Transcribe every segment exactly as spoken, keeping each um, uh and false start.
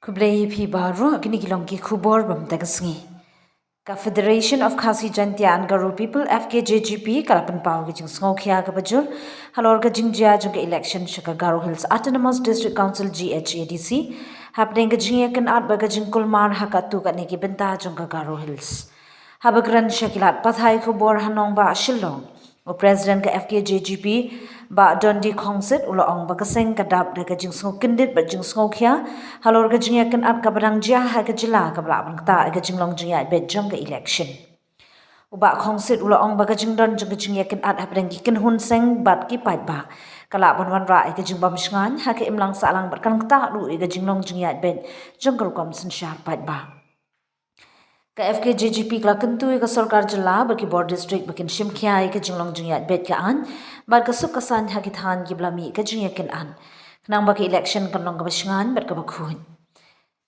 Khublei phi baroh, kine ki long ki khubor ba mynta ka sngi. Ka Federation of Khasi Jaintia and Garo People, F K J G P, ka la pynpaw ka jingsngewkhia kaba jur halor ka jingjia jong ka election sha ka Garo Hills Autonomous District Council, G H A D C, hapdeng ka jingïakynad bad ka jingkulmar ha katto katne ki bynta jong ka Garo Hills. Haba kren sha ki lad pathai khubor ha nongbah Shillong, u President ka F K J G P, Bah Dundee Khongsit, u la ong ba ka seng ka dap da ka jingsngewkyndit bad jingsngewkhia halor ka jingïakynad kaba dang jia ha ka jylla kaba lah ban ktah ïa ka jinglong jingïaid beit jong ka election. U Bah Khongsit u la ong ba ka jingdon jong ka jingïakynad hapdeng ki kynhun seng bad ki paidbah ka lah ban wanrah ïa ka jingbym shngaiñ ha ka imlang sahlang bad kan ktah ruh ïa ka jinglong jingïaid beit jong ka rukom synshar paidbah. Ka F K J G P ka la kyntu ïa ka sorkar jylla bad ki bor district ba kin shim khia ïa ka jinglong jingïaid beit ka aiñ bad ka suk ka saiñ ha ki thaiñ kiba la mih ka jingïakynad, khnang ba ka election kan long kaba shngaiñ bad kaba khuid.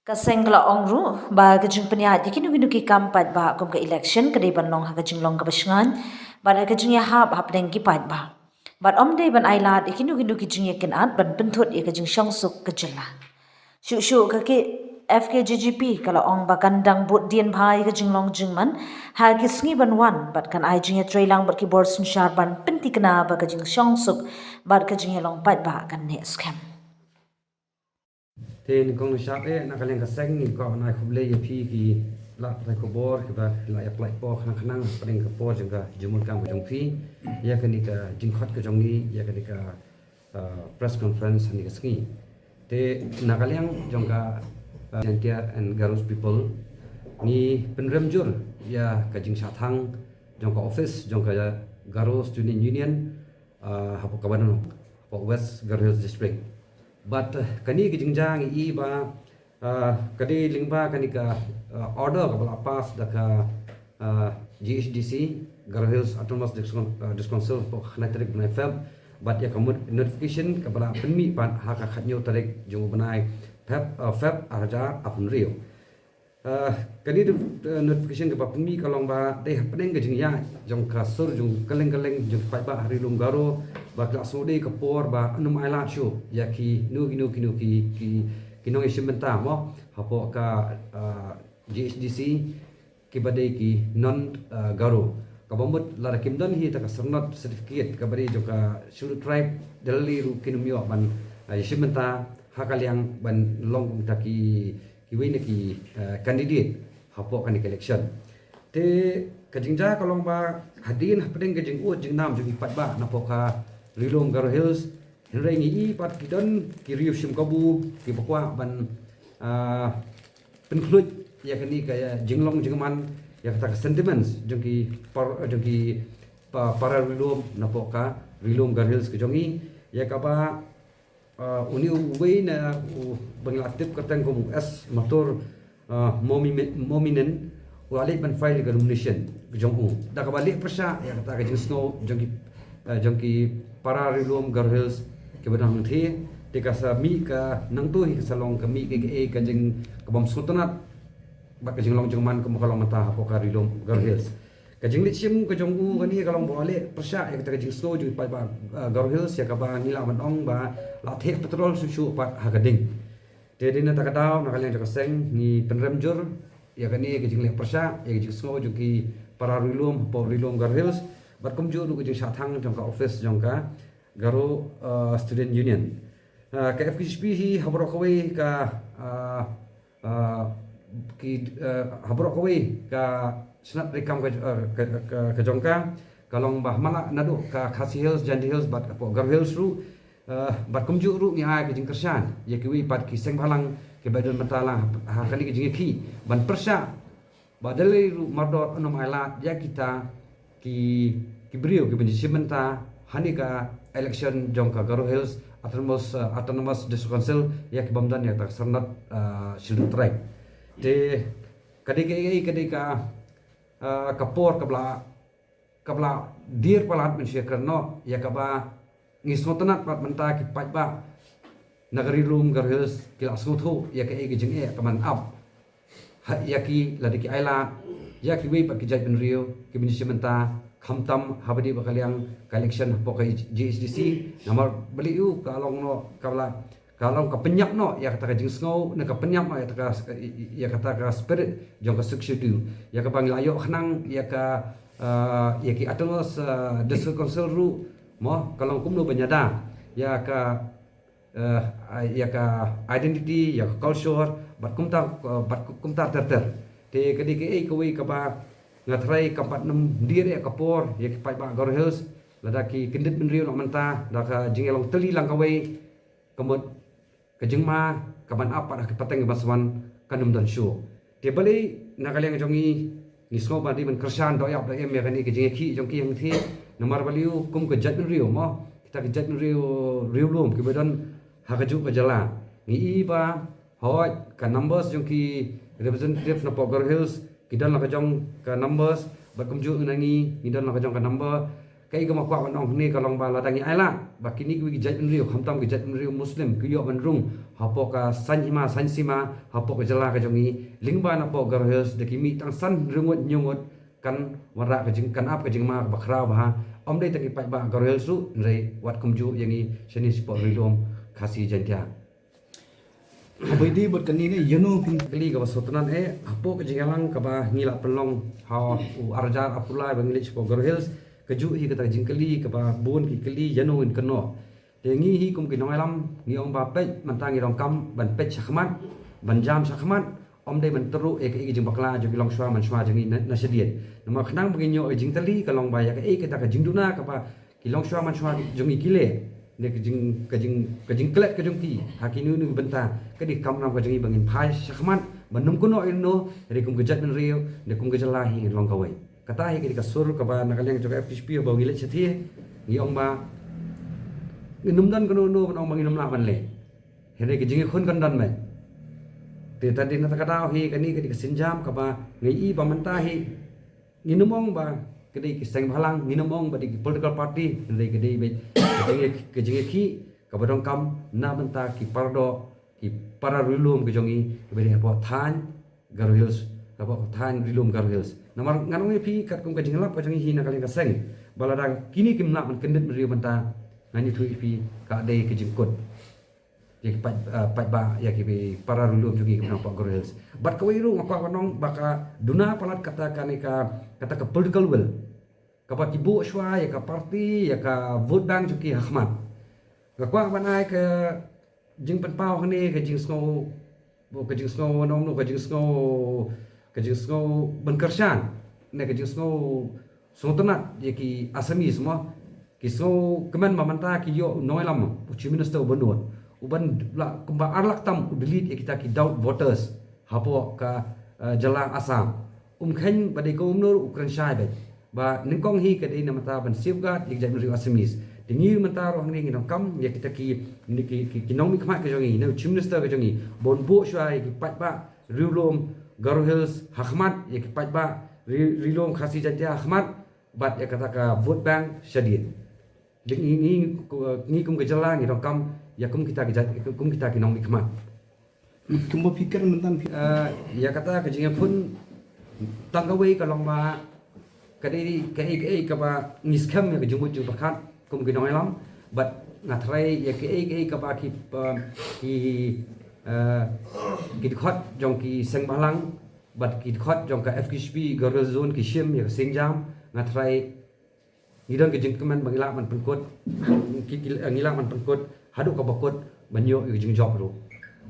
Ka seng ka la ong ruh ba ka jingpynïaid ïa kino kino ki kam paidbah kum ka election ka dei ban long ha ka jinglong kaba shngaiñ bad ha ka jingïahap hapdeng ki paidbah, bad ym dei ban ailad ïa kino kino ki jingïakynad ban pynthut ïa ka jingshongsuk ka jylla. Shuh shuh ka F K J G P ka la ong ba kan dang bud dien bha ïa ka jinglong jingman ha ki sngi ban wan bad kan ai jingïatreilang bad ki bor synshar ban pynthikna ba ka jingshongsuk bad ka jingïalong paidbah kan neh skhem. Te nyngkong shap eh, na ka liang ka seng ngi kwah ban ai khublei ïa phi ki lad pathai khubor kiba la ïa pynlait por khnang khnang hapdeng ka por jong ka jingmut kam ka jong phi ïa kane ka jingkhot ka jong ngi ïa kane ka, uh, press conference ha kane ka sngi. Te na ka liang jong ka, uh, Jaintia and Garo People, ngi pynrem jur ïa ka jingshah thang jong ka office jong ka Garo Student Union, uh, hapoh ka Bananong, hapoh West Garo Hills District. Bad, uh, kane ka jingjia ngi i ba, uh, ka dei lyngba kane ka, uh, order kaba la pass da ka, uh, G H D C, Garo Hills Autonomous District, uh, District Council, hapoh ka khyndai tarik bnai Feb. Bad ïa ka mut-, notification kaba la pynmih pat ha ka khathynñiew tarik jong u bnai Feb, uh, Feb arhajar arphew hynriew. Uh, kane, uh, notification kaba pynmih ka long ba dei hapdeng ka jingïaid jong ka sur jong kylleng kylleng jong ki paidbah ha Ri Lum Garo, ba ki la sngew dei ka por ba ym ailad shuh ïa kino kino kino ki, ki, ki nongïashim bynta mo hapoh ka, uh, G H D C, kiba dei ki non, uh, Garo. Kaba mut lada kim don hi ta ka syrnod certificate kaba dei jong ka Scheduled Tribe, da lei ruh kin ym ïoh ban, uh, ïashim bynta ha ka liang ban long kum ta ki, kiwei na ki, uh, candidate hapoh kane ka election. Te ka jingjia ka long ba hadien hapdeng ka jingud jingnam jong ki paidbah napoh ka Ri Lum Garo Hills, hynrei ngi i pat ki don ki riew shim kabu kiba kwah ban, ah, pynkhluit ïa kane ka, ïa, jinglong jingman, ïa kata ka sentiments jong ki par-, jong ki pa-, para Ri Lum napoh ka Ri Lum Garo Hills ka jong ngi, ïa kaba, ah, une uwei na uba ngi la tip kyrteng kum u S Mathur, ah, Momi-, Mominin, u la leit ban file ïa ka nomination ka jong u. Da kaba leh pyrshah ïa kata ka jingsngew jong ki, ah, jong ki para Ri Lum Garo Hills kiba don hangthie, te ka sa mih ka nangta hi ka sa long ka mih ka, ka, ka jing, ka bym sngewtynnat bad ka jinglong jingman kum ka long mynta hapoh ka Ri Lum Garo Hills. Ka jingleit shim ka jong u kane ka long ba u la leh pyrshah ïa kata ka jingsngew jong ki paidbah, ah, Garo Hills, ïa kaba ngi lah ban ong ba la theh petrol shuh shuh pat ha ka ding. Te dei na kata ka daw na ka liang jong ka seng ngi pynrem jur ïa kane ka jingleh pyrshah ïa ka jingsngew jong ki para Ri Lum hapoh Ri Lum Garo Hills, bad kumjuh ruh ka jingshah thang jong ka office jong ka Garo, ah, Student Union. Ah, ka F K J G P hi ha baroh kawei ka, ah, ah, ki, ah, ha baroh kawei ka shnat treikam ka, ah, ka, ka, ka jong ka, ka long ba ha man la naduh ka Khasi Hills, Jaintia Hills bad hapoh Garo Hills ruh, ah, bad kumjuh ruh ngi ai ka jingkyrshan ïa kiwei pat ki seng bhalang kiba don bynta lang ha, ha kane ka jingïakhih ban pyrshah ba da lei ruh mardor ym ailad ïa kita ki, ki briew kiban ïashim bynta ha kane ka election jong ka Garo Hills Autonomous, uh, Autonomous District Council, ïa ki bym don ïa kata ka syrnod, uh, Scheduled Tribe. Te ka dei ka, ka dei ka, uh, ka por kaba la, kaba la dier palat mynshuwa kren noh ïa kaba ngi sngewtynnat pat mynta ki paidbah na ka Ri Lum Garo Hills ki la sngewthuh ïa kaei ka jingeh ka ban ap ha ïa ki lada ki ailad ïa kiwei pat ki jaitbynriew kiban ïashim bynta, khamtam haba dei ba ka liang ka election hapoh ka G H D C. Namar balei u ka long noh kaba la ka long ka pynïap noh ïa kata ka jingsngew, ne ka pynïap noh ïa kata ka, ïa kata ka spirit jong ka Sixth Schedule, ïa kaba ngi la ïoh khnang ïa ka, eh, ïa ki Autonomous, eh, District Council ruh, mo, ka long kumno ban ïada ïa ka, eh, ïa ka identity, ïa ka culture, bad kumta, eh, bad kumta ter ter. Te ka dei kaei kawei kaba nga tharai kam pat nym dei ïa ka por ïa ki paidbah Garo Hills, lada ki kyndit bynriew na mynta da ka jingïalong tylli lang kawei, ka mut ka jingma kaban ap pat ha ka pateng ba swan kan ym don shuh. Te balei na ka liang jong ngi, ngi sngew ba dei ban kyrshan doh ïap doh im ïa kane ka jingïakhih jong ki hangthie. Namar balei, kum ka jaitbynriew mo, kita ki jaitbynriew riewlum kiba don ha kajuh ka jylla, ngi i ba hooid ka numbers jong ki representative na poh Garo Hills ki don la ka jong ka numbers, bad kumjuh na ngi, ngi don la ka jong ka number. Kaei kaba nga kwah ban ong hangne ka long ba lada ngi ailad ba kine kiwei ki jaitbynriew, khamtam ki jaitbynriew Muslim, ki ïoh ban rung hapoh ka saiñ hima saiñ sima hapoh ka jylla ka jong ngi, lyngba na poh Garo Hills da ki mih tang san hynriew ngut hynñiew ngut, kan wanrah ka jing, kan ap ka jingma kaba khraw bha, ym dei tang ki paidbah Garo Hills ruh, hynrei wat kumjuh ïa ngi shane shapoh Ri Lum Khasi Jaiñtia. Haba ïadei bad kane ne, ïano phin kylli kaba sngewtynnat eh, hapoh ka jingïalang kaba ngi la pynlong ha u ar hajar arphew lai ba ngi leit shapoh Garo Hills, kajuh hi kata ka jingkylli kaba bun ki kylli, ïano ngin kynnoh. Te ngi hi kum ki nongïalam ngi ong ba peit, mynta ngi donkam ban peit shakhmat, ban jam shakhmat, ym dei ban tyrwa ïa kaei ka jingbakla jong ki longshuwa manshuwa jong ngi na, na shadien. Namar khnang ba ngin ïoh ïa ka jingtylli ka long ba ïa kaei kata ka jingduna kaba ki longshuwa manshuwa jong ngi ki leh, ne ka jing, ka jing, ka jingklet ka jong ki ha kino kino ki bynta, ka dei ka kamram ka jong ngi ba ngin phai shakhmat ban nym kynnoh ïano, hynrei kum ka jaitbynriew ne kum ka jylla hi ngin long kawei. Kata hi ka dei ka sur kaba na ka liang jong ka F K J P ba ngi leit shathie, ngi ong ba ngin nym don kano kano ban ong ba ngin nym lah ban leh. Hynrei ka jingïakhun kan don beit. Te tad dei na kata ka daw hi kane ka dei ka sienjam kaba ngi i ba mynta hi ngin nym ong ba ka dei ki seng bhalang, ngin nym ong ba dei ki political party, hynrei ka dei beit ka jingïa, ka jingïakhih kaba donkam na bynta ki paradoh, ki para ri lum ka jong ngi kiba dei hapoh thaiñ Garo Hills, hapoh thaiñ Ri Lum Garo Hills. Namar ngan ong ïa phi katkum ka jingïalap ka jong ngi hi na ka liang ka seng, ba lada kine kim lah ban kyndit bynriew mynta, ngan ïathuh ïa phi ka dei ka jingkut ïa ki paid, ah, paidbah, ïa ki para ri lum jong ngi kiba na poh Garo Hills. Bad kawei ruh nga kwah ban ong ba ka duna palat kata kane ka, kata ka political will kaba ki buh shuwa ïa ka party, ïa ka vote bank jong ki ha khmat. Nga kwah ban ai ka jingpynpaw hangne, ka jingsngew, ka jingsngew, no, no, ka jingsngew, ka jingsngew ban kyrshan, ne ka jingsngew sngewtynnat ïa ki Assamese mo. Ki sngewkmen ba mynta ki ïoh u nongïalam, u Chief Minister uba nud, uban la kumba ar lak tam u delete ïa kita ki doubt voters hapoh ka, eh, jylla Assam. Um kheiñ ba dei kumno, u kren shai beit ba nyngkong hi ka dei na bynta ban safeguard ïa ki jaitbynriew Assamese. Te ngi mynta ruh hangne ngi donkam ïa kita ki, ki, ki, ki nongmihkhmat ka jong ngi, ne u Chief Minister ka jong ngi, ban buh shuwa ïa ki paidbah ri lum Garo Hills ha khmat, ïa ki paidbah ri, ri lum Khasi Jaiñtia ha khmat, bad ïa kata ka vote bank shadien. Dei ngi, ngi, ngi kum ka jylla ngi donkam ïa kum kita ki jait, kum kita ki nongmihkhmat. Kumba phi kren mynta phi, eh, ïa kata ka jingïakhun tang kawei ka long ba ka dei kaei kaei kaba ngi skhem ïa ka jingmut jingpyrkhat kum ki nongïalam, bad nga tharai ïa kaei kaei kaba ki, eh, ki, eh, ki dkhot jong ki seng bhalang bad ki dkhot jong ka F K J P Garo Zone ki shim ïa ka sienjam, nga tharai ngi don ka jingkmen ba ngi lah ban pynkut, ki, ki, ngi lah ban pynkut haduh kaba kut ban ïoh ïa ka jingjop ruh.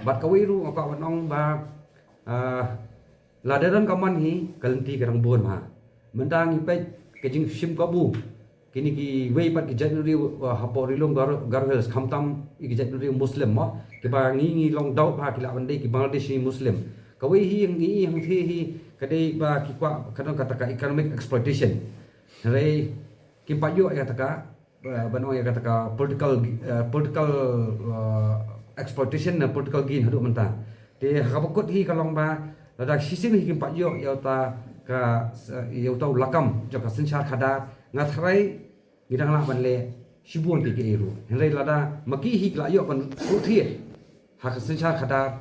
Bad kawei ruh nga kwah ban ong ba, ah, lada don ka mon hi, ka lynti ka dang bun bha. Mynta ngi peit ka jingshim kabu kine kiwei pat ki jaitbynriew, ah, hapoh ri lum Garo, Garo Hills, khamtam ïa ki jaitbynriew Muslim mo, kiba ngi, ngi long doubt bha ki lah ban dei ki Bangladeshi Muslim. Kawei hi ngi i hangthie hi ka dei ba ki kwah ka don kata ka economic exploitation. Hynrei kim pat ïoh ïa kata ka, eh, ban ong ïa kata ka political, eh, political, eh, exploitation ne political gain haduh mynta. Te ha kaba kut hi ka long ba lada shisien hi kim pat ïoh ïa uta ka, ïa uta u lakam jong ka synshar khadar, nga tharai ngi dang lah ban leh shibun kiei kiei ruh. Hynrei lada ma ki hi ki la ïoh ban ruh thied ha ka synshar khadar,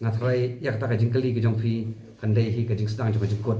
nga tharai ïa kata ka jingkylli ka jong phi kan dei hi ka jingsdang jong ka jingkut.